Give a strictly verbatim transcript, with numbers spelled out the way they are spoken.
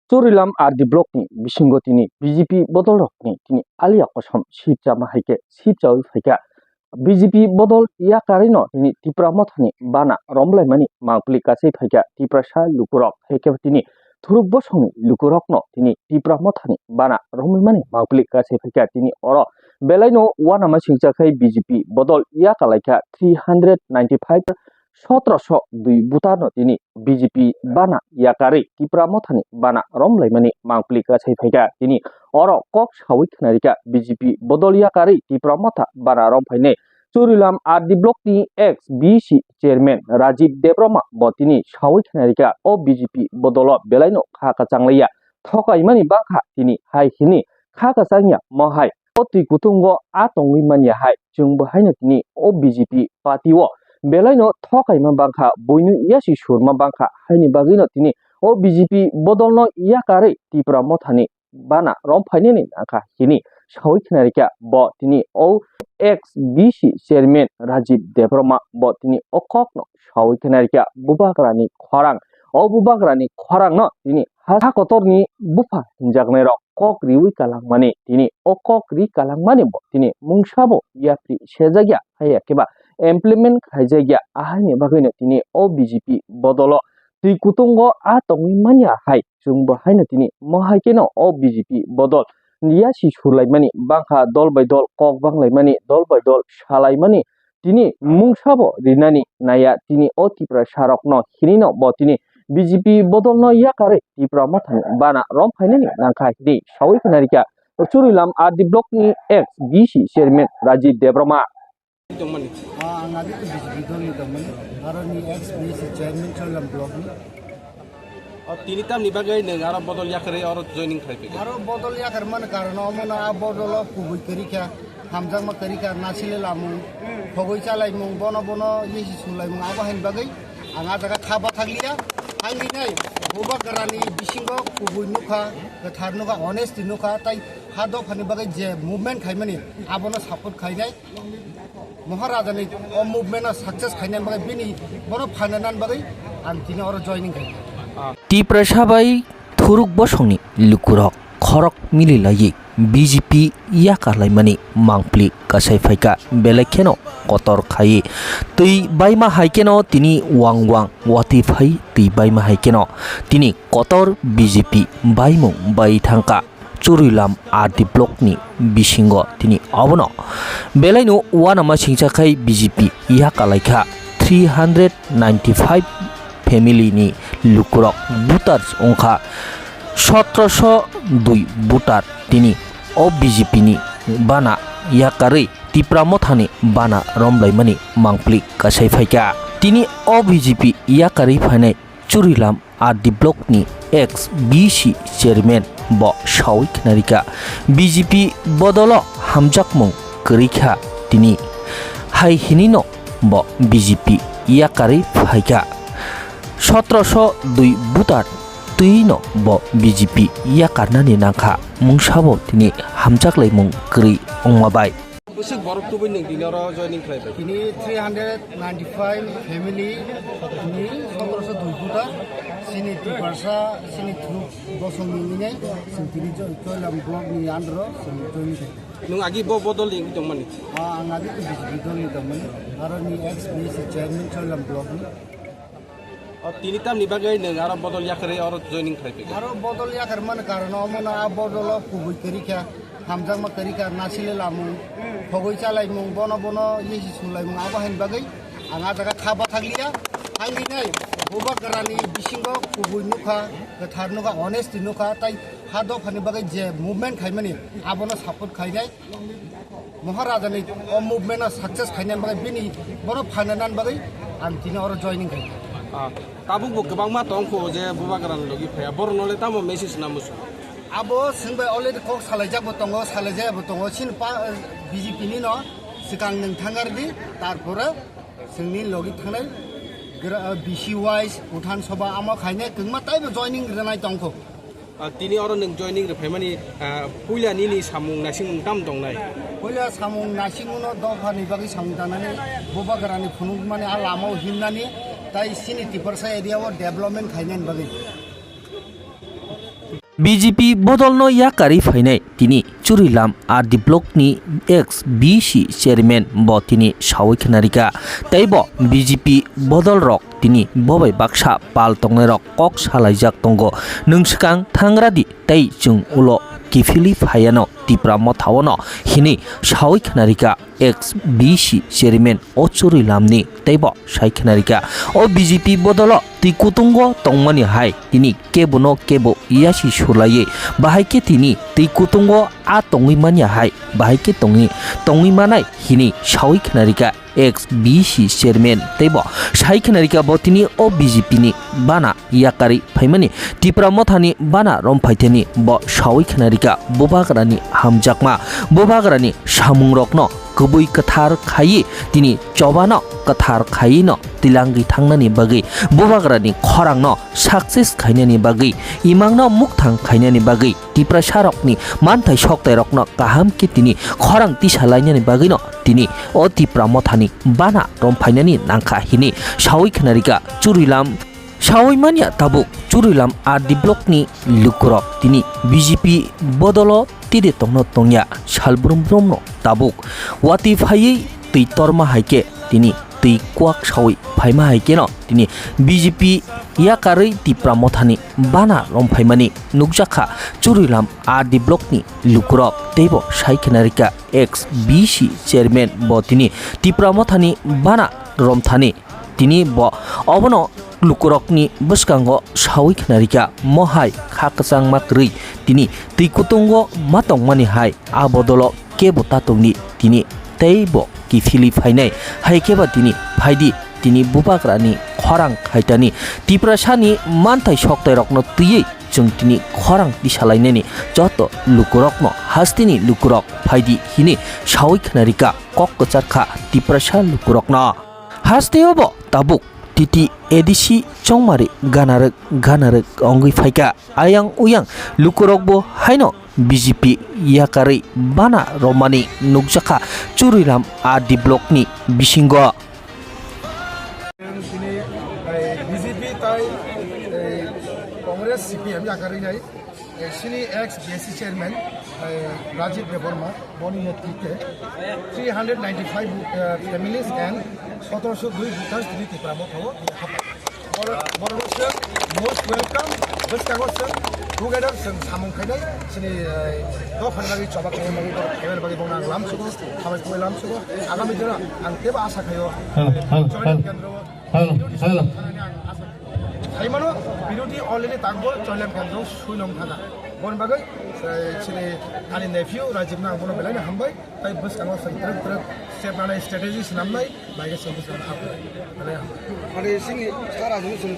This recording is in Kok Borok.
Churilam R D block ni bisingo tini B J P bodol rok ni tini alia kosom sip chama hai khe sip chawi phai kha. B J P bodol yakarwi no tini Tipra Motha ni bana romlaimani mangpili kasai phai kha Tiprasa lukurok, hai khe tini thuruk bosong ni lukurok no tini Tipra Motha ni bana romlaimani mangpili kasai phai kha tini oro. Belai no uanama singcha khai B J P bodol yakalai kha three hundred ninety five, sotro so dui buta no tini B J P bana yakarwi Tipra Motha ni bana romlaimani mangpili kasai phai kha tini oro kok sawi khna rikha B J P bodol yakarwi Tipra Motha bana rom phainai. Churilam R D block ni ex B C chairman Rajiv Debbarma bo tini sawi khna rikha o B J P bodolo belai no kha kachang laiya thokaimani bangkha tini hai hini kha kachang ya mo hai. O twi kutungo a tongwi manya hai chwng bo haino tini o B J P party o belai no thokaima bangkha, buino yasi surma bangkha, haini bagwi no tini o B J P bodol no yakarwi Tipra Motha ni bana rom phainani nangkha hini sawi khna rikha bo tini o ex B C chairman Rajiv Debbarma bo tini o kok no sawi khna rikha bubagra ni khorang. O bubagra ni khorang no tini ha kotor ni bupha hinjaknai rok kok riwi kalangmani tini o kok ri kalangmani bo tini mungsa bo yapri sejakya haiya keba implement khaijakya, ahaini bagwi no tini o B J P bodolo twi kutungo a tongwi manya hai chwng bo haino tini mo hai kheno o B J P bodol yasi surlaimani bangkha, dol bai dol kok banglaimani, dol bai dol salaimani tini mungsa bo rinani naiya tini o Tiprasa rok no hini no bo tini B J P bodol no yakarwi Tipra Motha ni bana rom phainani nangkha hini sawi khna rikha Churilam R D block ni ex B C chairman Rajiv Debbarma. Tongmani. Ah, ang agi to B J P dol ni tongmani. Aro ni ex B C chairman Churilam block ni. O tini tamni bagwi nwng aro bodol yakarwi oro joining khlai phai kha? Aro bodol yakar mani karon omo no a bodol o kubui kwrwi kha, hamjakma kwrwi kha, nasile lamung, khogwi chalaimung, bono bono yesi sulaimung, abo haini bagwi ang a jaga kha bathakliya. Ang rinai bubagrani bisingo kubui nukha, kwthar nukha, honesty nukha, tai ha dophani bagwi je movement khaimani abono support khainai. Maharaja ni o movement no success khainani bagwi bini bono phananani bagwi ang tini oro joining khai. Tiprasa bai thuruk bosongni lukurok khorok mililaiwi B J P yakarlaimani mangpli kasai phaikha, belai kheno kotor khaiwi twi baima hai kheno tini wang wang watwi phai twi baima hai kheno tini kotor B J P baimung bai thangkha. Churilam R D block ni bisingo tini obono belaino uanama singcha khai B J P yakalaikha three hundred ninety five family ni lukurok voters wngkha sotro so dui voter tini o B J P ni bana yakarwi Tipra Motha ni bana romlaimani mangpli kasai phaikha. Tini o B J P yakarwi phainai Churilam R D block ni ex B C chairman bo sawi khna rikha, B J P bodolo hamjakmung kwrwi kha tini, hai hinino bo B J P yakarwi phaikha. Sotro so dui voter twino bo B J P yakarnani nangkha, mungsabo tini hamjaklaimung kwrwi wngma bai. Bwswk borok tubui nwng tini oro joining khlai bai? Tini three hundred ninety five family ni sotro so dui voter, chini Tiprasa, chini thuruk bosong ni nai, chwng tini jo-, Choilam block ni under o chwng joining khlai. Nwng agi bo bodol ni wngwi tongmani? Ah, ang agi to B J P dol ni tongmani, aro ni ex B C chairman Choilam block ni. O tini tamni bagwi nwng aro bodol yakarwi oro joining khlai phai kha? Aro bodol yakar mani karon omo no a bodol o kubui kwrwi kha, hamjakma kwrwi kha, nasile lamung, khogwi chalaimung, bono bono yesi sulaimung, abo haini bagwi ang a jaga kha bathakliya. Ang rinai bubagrani bisingo kubui nukha, kwthar nukha, honesty nukha, tai ha dophani bagwi je movement khaimani abono support khainai. Maharaja ni o movement no success khainani bagwi bini bono phananani bagwi ang tini oro joining khai. Ah, tabuk bo kwbangma tongkho je bubagrani logi phaiya, borokno le tamo message na muchung? Abo chwng bai already kok salaijak bo tongo, salaijaya bo tongo, chini pa, B J P ni no swkang nwng thangar di, tarpore chwngni logi thangnai gra-, B C wise, Pradhan Sabha amo khainai kwbangma taibo joining rwnai tongkho. Ah, tini oro nwng joining rwphaimani, ah, puila nini samung naisingmung tamo tongnai? Puila samung naisingmungno dophani bagwi samung tangnani, bubagrani phunukmani, a lama o himnani, tai chini Tiprasa area o development khainani bagwi. B J P bodolno yakarwi phainai tini Churilam R D blockni ex B C chairman bo tini sawi khwnarikha. Tei bo B J P bodolrok tini bobai baksa pal tongnairok kok salaijak tongo. Nwng swkang thangradi tei chwng ulo kiphilwi phaiano Tipra Mothaono hinwi sawi khwnarikha ex B C chairman o Churilamni teibo sai khwnarikha. O B J P bodolo twi kutungo tongmani hai tini kebono kebo yasi sulaiwi bahai khe tini twi kutungo a tongwi manya hai bahai khe tongwi tongwi manai hinwi sawi khwnarikha ex B C chairman teibo sai khwnarikha bo tini o B J P ni bana yakarwi phaimani Tipra Mothani bana romphaithani bo sawi khwnarikha bubagrani hamjakma bubagrani samungrokno kwbwi kwthar khaiwi tini chobano kwthar khaiwino twilangwi thangnani bagwi bubagrani khorangno success khainani bagwi imangno mukthang khainani bagwi Tiprasarokni manthai soktairokno kaham khe tini khorang tisalainani bagwino tini o Tipra Mothani bana romphainani nangkha hinwi sawi khwnarikha Churilam. Sawi manya tabuk Churilam R D blockni lukurok tini B J P bodolo tide tongno tongya salbrum brumno tabuk watwi phaiwi twi torma hai khe tini twi kwak sawi phaima hai kheno tini B J P yakarwi Tipra Mothani bana romphaimani nukjakha Churilam R D blockni lukurok teibo sai khwnarikha ex B C chairman bo tini Tipra Mothani bana romthani tini bo obono lukurokni bwskango sawi khwnarikha mohai kha kwchangma kwrwi tini twi kutungo ma tongmani hai a bodolo kebo ta tongdi tini teibo kiphilwi phainai hai kheba tini phaidi tini bubagrani khorang khaitani Tiprasani manthai soktairokno twiwi chwng tini khorang tisalainani joto lukurokno hasteni lukurok phaidi hinwi sawi khwnarikha kok kwcharkha Tiprasa lukurokno. Hasteo bo tabuk T T A D C chongmari ganarwk ganarwk wngwi phaikha. Ayang uyang lukurokbo haino B J P yakarwi bana romani nukjakha Churilam R D blockni bisingo. Tini, eh, B J P tai, eh, Congress C P M yakarwi nai. Eh, chini ex B S C chairman, eh, Rajib Debbarma, boni netrite three hundred ninety-five, eh, families and sotoroso dui voters tini Tipra Mothao hapai. Boro, boro chwng most welcome, bwskango chwng together chwng samung khainai, chini, eh, dophani bagwi choba khaina bagwi, khaina bagwi bono ang lamsugo, hambai kubai lamsugo, agami dino ang teibo asa khaio, Hello, hello, Churilam hello. Kendro Hello, hello. Saimano, birodhi already takbo Churilam Kendro suilong thaka. Bon bagwi, eh, chini ani nephew Rajib no ang bono belai no hambai, tai bwskango chwng twrwk twrwk step nanai strategy swnamnai, bai khe chwng bwskango hapo. Belai hambai. Ani sini sara jini chwng